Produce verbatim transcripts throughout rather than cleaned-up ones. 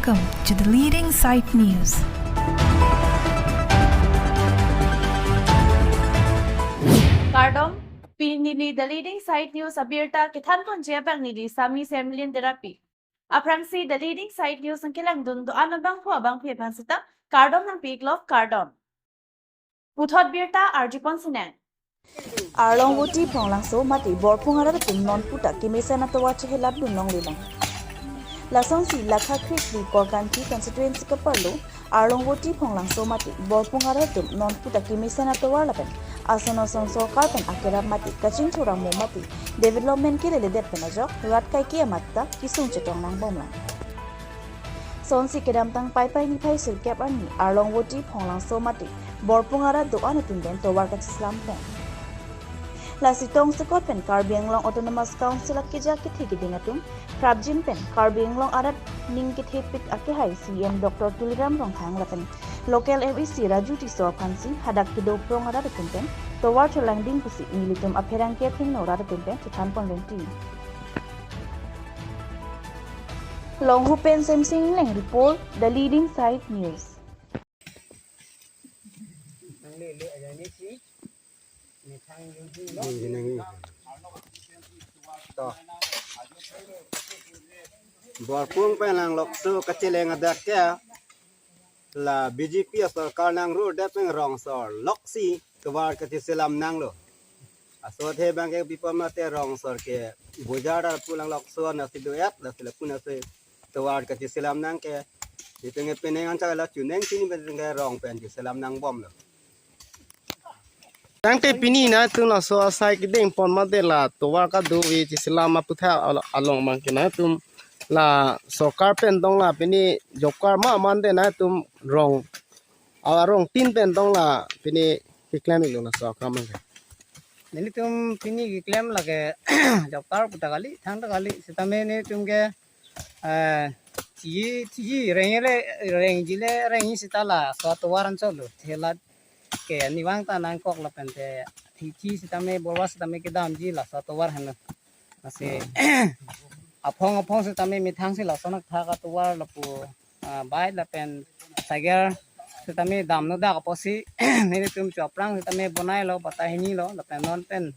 Welcome to the Leading Site News. Kardom, pini neli The Leading Site News abirta kethanponji abang neli Sami Semlin Terapi. Aphrangsi The Leading Site News nangkelangdun do-an abangphu abangphi aphan seta kardom nangpi-iklo, kardom. Puthot birta arjupon sinang. Arlong Voti Phonglangso mate Borpung arat atum nonputa kemesen atovar chehelapdun longle lang. Lasonsi Lakha Khrikli Korkanthi constituency keparlo Arlong Voti Phonglangso mate Borpung arat atum nonputa kemesen atovar lapen ason ason sorkar pen akerap mate kachingthuramo mate development keleledet pen ajok rat kaike amat ta kesung chetong nangbom lang. Sonsi kedamtang Paipai niphai sirkep arni Arlong Voti Phonglangso mate Borpung arat do-an atum pen tovar kacheselam pon. Lasi tongsekot pen Karbi Anglong Autonomous Council akeja kethe keding atum prapjin pen Karbi Anglong arat ning kethepik akehai C E M Doctor Tuliram Ronghang lapen local M A C Raju Tisso aphansi hadak kedo prong arat atum pen tovar cholangding pusi nelitum apherangke athengno rat atum pen chethanpon renti. Longhu pen Semsing Leng report, The Leading Site News. To. Borpung pen langlokso kacheleng adak ke la B J P asorkar nangrudet pen rong sor loksi tovar kacheselam nanglo. Laso athe abangke bipom mate rong sor ke bojar arpu langlokso nasi do-et, lasi lapu nasi tovar kacheselam nang ke. Itum ke penang anchot la chuneng chini pen ke rong pen cheselam nangbomlo. Tangte pini nangtum laso asai kedengpon mate la tovar kadokave cheselam aputhak al-, along abangke nangtum la sorkar pen dong la pini job card ma mate nangtum rong, arong tin pen dong la pini keklem-iklo laso akam abangke. Nelitum pini keklem lake job card puta kali, thangta kali, sitame nelitum ke, eh, tiji, tiji rengji le, rengji le rengji seta laso atovar anchotlo, thela ke ani vang ta nangkok lapen te hithi sitame borwa sitame kedamji laso atovar henlo. Lasi aphong aphong sitame methang si laso nangthak atovar lapu, ah, bike lapen cycle sitame damno dak apotsi nelitum cho aphrang sitame bonailo, batai hinilo lapen non pen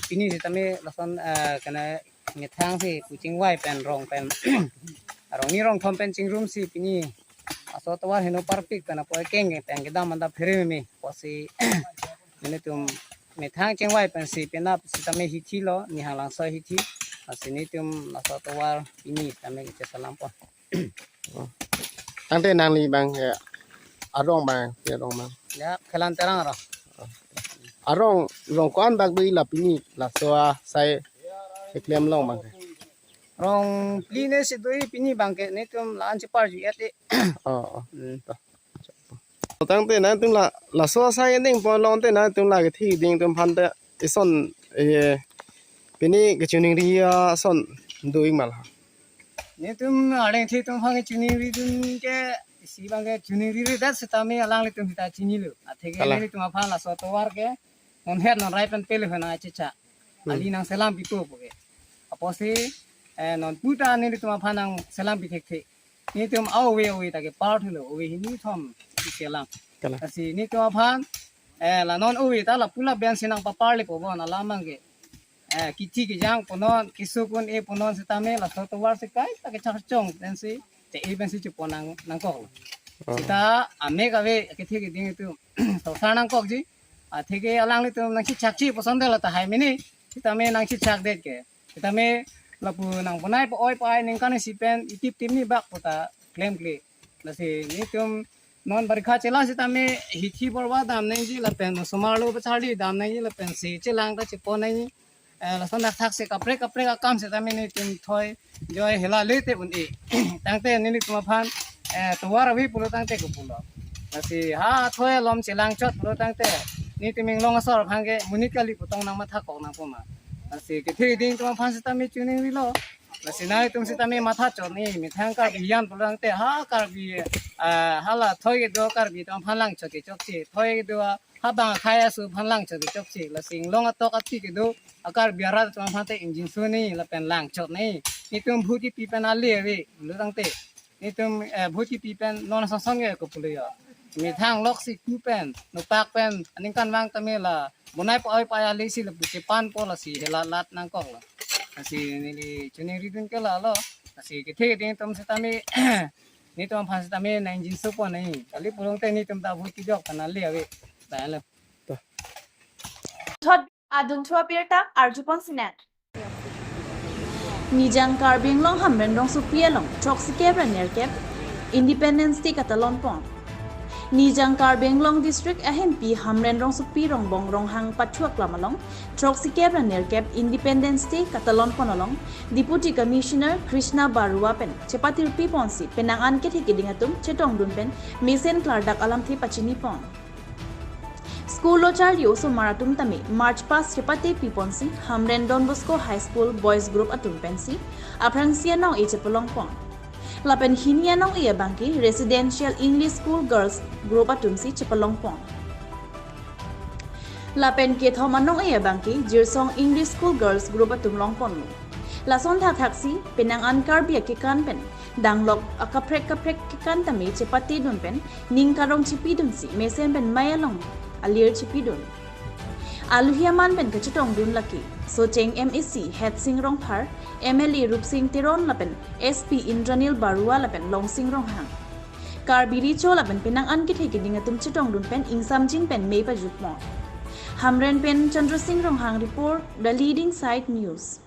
pini sitame lason, ah, kena methang si puchingvai pen rong pen arong ni rong thom pen chingrumsi pini laso atovar heno parpik pen apo ekeng pen kedam anta phere meme apotsi nelitum methang chingvai pensi penap sitame hithilo, Nihanglangso hithi, lasi nelitum laso atovar pini sitame kacheselampon. Tangte nangli abang ya, arong abang, ya arong abang. Ya, Khelan Terang arong. Arong, rong ko-an bak do-ik la pini, laso asai keklem along abangke. Rong phli ne si do-ik pini abangke, nelitum la-an cheparju-et-e. Oh, oh. Hmm. To. Tangte nangtum la, laso asai kedengpon along te nangtum la kethe keding atum aphan te ison, eh, pini kachiningri ason do-ik ma la? Nelitum arleng the atum aphan kachiningridun ke isi abangke chiningriredet sitame alanglitum sita chinilo. Atheke Kalang. Nelitum aphan laso atovar ke non het non rai pen pele hena chicha. Hmm. Ali nangselam pipo puke. Apotsi, eh, nonputa nelitum aphan nangselam pi thekthe. Nelitum ave ave ta kepar thulo, ave hini thom selam. Kalang. Lasi nelitum aphan, eh, la non ave ta lapu lapen si nangpaparle po bon alam abangke. Eh, kithi kejang ponon, kesuk un-e ponon sitame laso atovar si kaita kechar chong pensi, che-e pensi chepon nang, nangkoklo. Oh. Sita amek ave kethe keding atum tosar nangkokji. Atheke alanglitum nangchichakji pu asonte la tahai mene. Sitame nangchichakdet ke. Sitame lapu nangbonai pa-oi pa-ai ningkan isi pen itip tip ni bak puta klemkle. Lasi nelitum non barikha chelang sitame hithi borwa dam nangji lapen osomar lo pacharli dam nangji lapen si chelang ta chepon nangji. Eh, lason dak thak si kaprek kaprek akam sitame nelitum thoi joi hela le te un-e. Tangte nelitum aphan, eh, tovar ave pulo tangte kopulo. Lasi ha thoi alom chelang chot pulo tangte nelitum inglong asor aphan ke monit kali pu tong nangmatha kok nangpo ma. Lasi kethe keding atum aphan sitame chiningrilo. Lasi nangtum sitame matha chot ni, methang Karbi an pulo tangte ha Karbi, ah, hala thoi kedo Karbi atum aphan lang chot ke chokche. Thoi kedo habang akhai aso aphan lang chot ke chokche. Lasi inglong atok ati kedo a Karbi arat atum aphan te ingjinso ni lapen lang chot ni. Nelitum bhuti pi pen ale ave pulo tangte. netum, eh, vote kipi pen non song song ke ko pulo ya. Methang lok si ku pen, nopak pen, aningkanvang tame la, bonai pa oi pa ya le si lapu chepanpo lasi helat lat nangkok lo. Lasi neli choningridun ke lalo, lasi kethe ding atum setame, netum aphan setame nang jinso pon nai. Kali pulong te netum ta vote kijok kana le ave. Ba lo. Thot adun thu abirta arjupon sinang. Nijang Karbi Anglong Hamren rongsopi along throksikep ra nerkep Independence Day katalonpon. Nijang Karbi Anglong District ahempi Hamren rongsopi Rongbong Ronghang pathu aklam along throksikep ra nerkep Independence Day katalonpon along Deputy Commissioner Krishna Barua pen chepatirpi ponsi penang an kethe keding atum chetongdun pen mesen klardak alamthe pachinipon. School lo charli osomar atum tame March past chepate piponsi Hamren Don Bosco High School Boys Group atum pensi aphrangsi anong-e chepalongpon. Lapen hini anong-e abangke Residential English School Girls Group atumsi chepalongpon. Lapen kethom anong-e abangke Jirsong English School Girls Group atum longponlo. Lason thakthaksi penang an Karbi akekan pen danglok akaprek kaprek kekan tame chepatedun pen ning karong chipidunsi mesen pen mei along alir chipidun. Alohi aman pen kachetongdun lake Socheng M A C Hetsing Rongphar, M L A Rupsing Teron lapen S P Indranil Barua lapen Longsing Ronghang. Karbi Recho lapen penang an kethe keding atum chetongdun pen ingsamjin pen mei pajutpon. Hamren pen Chandra Singh Ronghang report, The Leading Side News.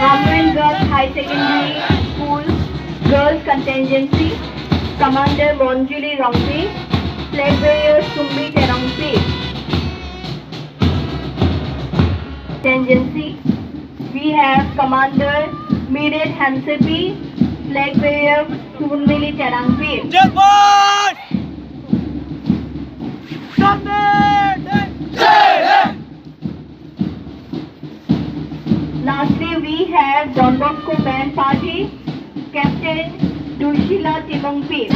Hamren Girls High Secondary School Girls Contingency, Commander Monjuli Rongpi, Flag Bearer Sumbi Terongpi. Contingency, we have Commander Miret Hansepi, Flag Bearer Sunmili Terangpi. Jai Bharat! Lastly, we have Don Bosco Band Party, Captain Dushila Timungpi.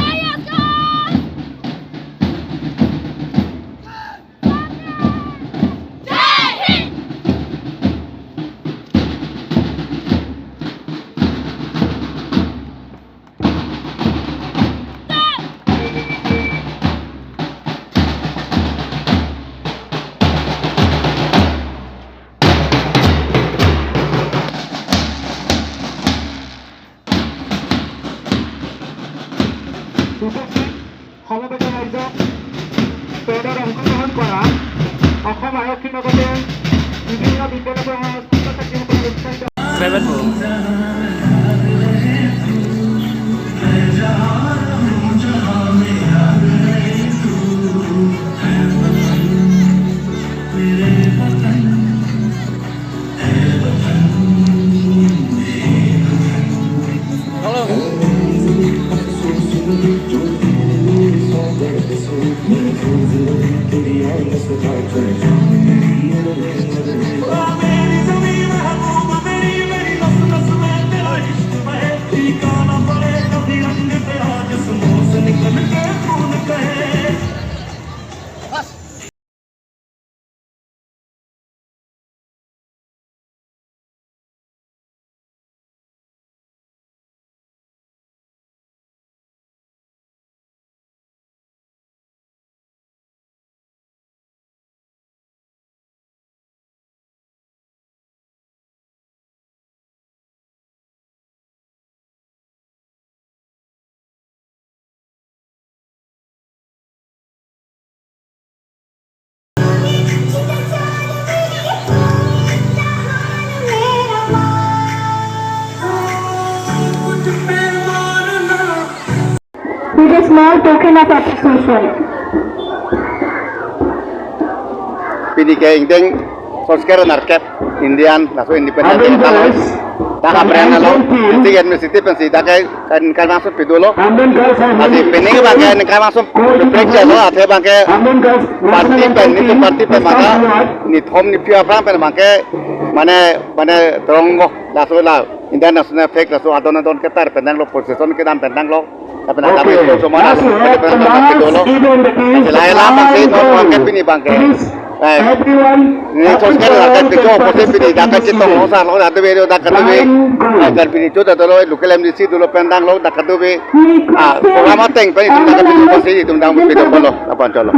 উপস্থিত সমবেত ৰাইজক পেৰেডত অংশগ্ৰহণ কৰা অসম আৰক্ষীৰ লগতে বিভিন্ন বিদ্যালয়সমূহৰ ছাত্ৰ-ছাত্ৰীসকলক উৎসাহিত With a small token of appreciation. Pini ke ingdeng Sosket nerkep Indian laso independent day ta lo. Ta kaprang lo. District administrative pensi ta ke kan kan masuk pidolo. Adi pening abang ke kan masuk pekja lo, athe abang ke party pen, nitum party pen maka nithom niphi aphrang pen abang ke mane mane terong go laso la Indian national flag laso adon adon ketar pen nanglo, procession kedam pen nanglo. Tapi nak kami itu semua nak pen nanglo. Selain lama sih non abang ke pini abang ke. Eh, ini sosket nerkep itu posisi pini dak kachetong lo sa lo dak dove lo dak dove. Agar pini itu dak lo local M D C dolo pen dang lo dak dove. Ah, program ateng pen itu dak dove posisi itu dang pini dolo apa colo.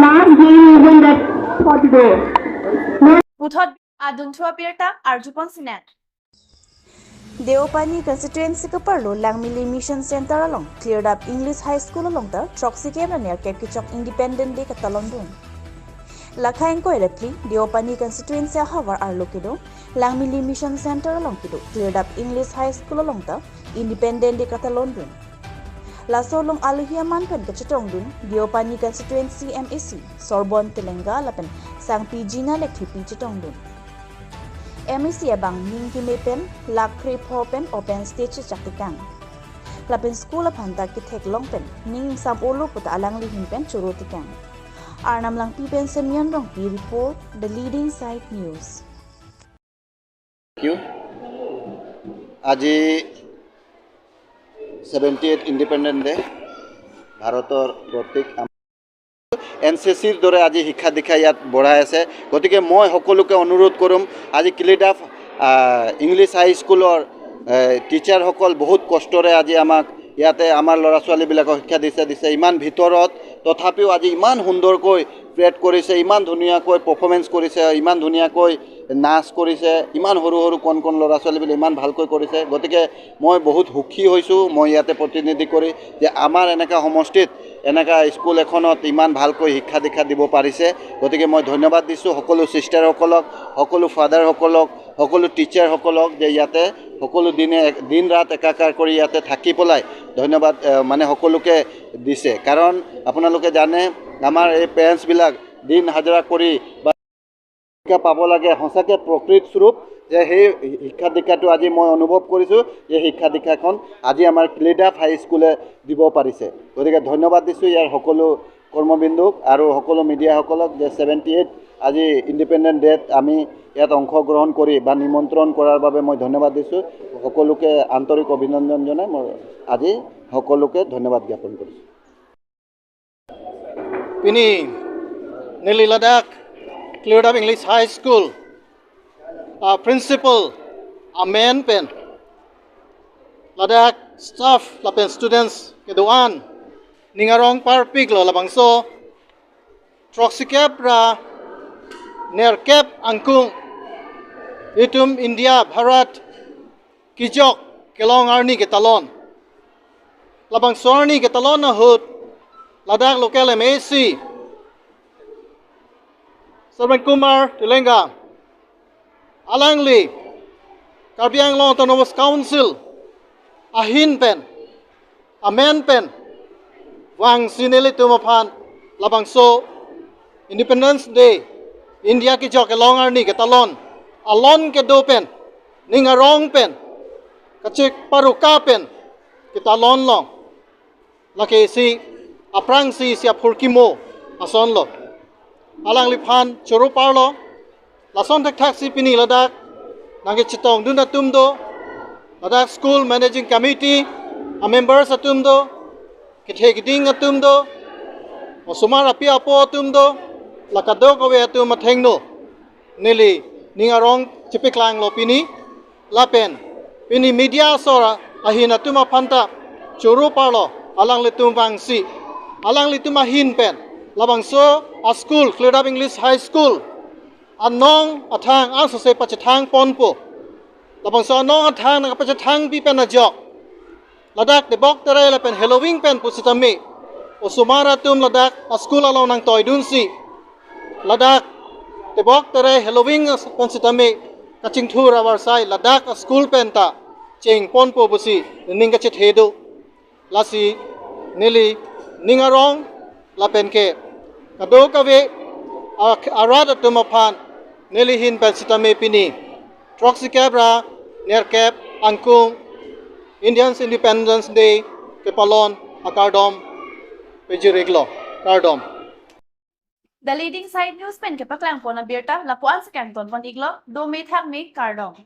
Puthot adun thu abirta arjupon sinan. Deopani constituency keparlo Langmili Mission Center along Cleared Up English High School along ta throksi kep ra nerkep kechok Independent Day katalon dun. Lakha ingkoi ra phli Deopani constituency ahavar arlo kedo Langmili Mission Center along kedo Cleared Up English High School along ta Independent Day katalon dun. Laso along alohi aman pen kachetong dun Deopani constituency M A C Sorbon Telenga lapen Sangpi Jina Lekthepi chetong dun. M A C abang ning keme pen lakh krepho pen open stage chak tekang. Lapen school aphan ta kethek long pen ning sam olo puta alangli ahin pen choro tekang. Arnam Langpi pen Semyon Rongpi report, The Leading Side News. Thank you. আজি seventy eight independent day, ভাৰতৰ প্ৰতীক। N C চিৰ দৰে আজি শিক্ষা দীক্ষা ইয়াত বঢ়াই আছে। গতিকে মই সকলোকে অনুৰোধ কৰিম, আজি ক্লিডাফ ইংলিছ হাই স্কুলৰ টিচাৰসকল বহুত কষ্টৰে আজি আমাক ইয়াতে আমাৰ ল'ৰা ছোৱালীবিলাকক শিক্ষা দিছে দিছে ইমান ভিতৰত, তথাপিও আজি ইমান সুন্দৰকৈ পেৰেড কৰিছে, ইমান ধুনীয়াকৈ পাৰফৰ্মেঞ্চ কৰিছে, ইমান ধুনীয়াকৈ নাচ কৰিছে, ইমান সৰু সৰু কণ কণ ল'ৰা ছোৱালীবিলাক ইমান ভালকৈ কৰিছে। গতিকে মই বহুত সুখী হৈছোঁ মই ইয়াতে প্ৰতিনিধি কৰি যে আমাৰ এনেকুৱা সমষ্টিত এনেকুৱা স্কুল এখনত ইমান ভালকৈ শিক্ষা দীক্ষা দিব পাৰিছে। গতিকে মই ধন্যবাদ দিছোঁ সকলো ছিষ্টাৰসকলক, সকলো ফাদাৰসকলক, সকলো টিচাৰসকলক যে ইয়াতে সকলো দিনে এক- দিন ৰাত একাকাৰ কৰি ইয়াতে থাকি পেলাই ধন্যবাদ আহ, মানে সকলোকে দিছে। কাৰণ আপোনালোকে জানে আমাৰ এই পেৰেণ্টছবিলাক দিন হাজিৰা কৰি বা শিক্ষা পাব লাগে সঁচাকৈ প্ৰকৃত স্বৰূপ যে সেই শিক্ষা দীক্ষাটো আজি মই অনুভৱ কৰিছোঁ। এই শিক্ষা দীক্ষাখন আজি আমাৰ ক্লিডাফ হাই স্কুলে দিব পাৰিছে। গতিকে ধন্যবাদ দিছোঁ ইয়াৰ সকলো কৰ্মবিন্দুক আৰু সকলো মিডিয়াসকলক যে ছেভেণ্টি এইট আজি ইণ্ডিপেণ্ডেণ্ট ডেত আমি ইয়াত অংশগ্ৰহণ কৰি বা নিমন্ত্ৰণ কৰাৰ বাবে মই ধন্যবাদ দিছোঁ। সকলোকে আন্তৰিক অভিনন্দন জনাই মই আজি সকলোকে ধন্যবাদ জ্ঞাপন কৰিছোঁ। Pini neli ladak Cleared Up English High School a principal amen pen ladak staff lapen students kedo-an ning arong parpiklo. Labangso throksi kep ra nerkep angkung itum India Bharat kejok kelong arni ketalon. Labangso arni ketalon ahut ladak local M A C Sarvan Kumar Telenga alangli Karbi Anglong Autonomous Council ahin pen amen pen vangsi nelitum aphan labangso Independence Day, India kejok kelong arni ketalon along kedo pen ning arong pen kachekparuka pen ketalon long. Lake isi aphrangsi isi aphurkimo asonlo. Alangliphan choro parlo. Lason thekthaksi pini ladak nangkechetongdun atum do, ladak school managing committee a members atum do, kethe keding atum do, osomar api apo atum do, la kadokave atum athengno neli ning arong chepaklanglo pini. Lapen pini media asor ahin atum aphanta choro parlo alanglitum vangsi. Alanglitum ahin pen labangso a school, Cleared Up English High School, anong athang asose pachethang ponpo. Labangso anong athang nangkapachethangpi pen ajok ladak tebok terai lapen heloving pen pusitame osomar atum ladak a school along nangtoidunsi ladak tebok terai heloving pen sitame kachingthur avarsai ladak a school pen ta chengponpo pusi ning kachethe do. Lasi neli ning arong lapen ke kadokave a- arat atum aphan Nelihin pen sitame pini throksi kep ra nerkep angkung India's Independence Day kepalon akardom pejir iklo. Kardom. The Leading Side News pen kepaklang pon abirta lapu-an si kangton pon iklo, dome thakme, kardom.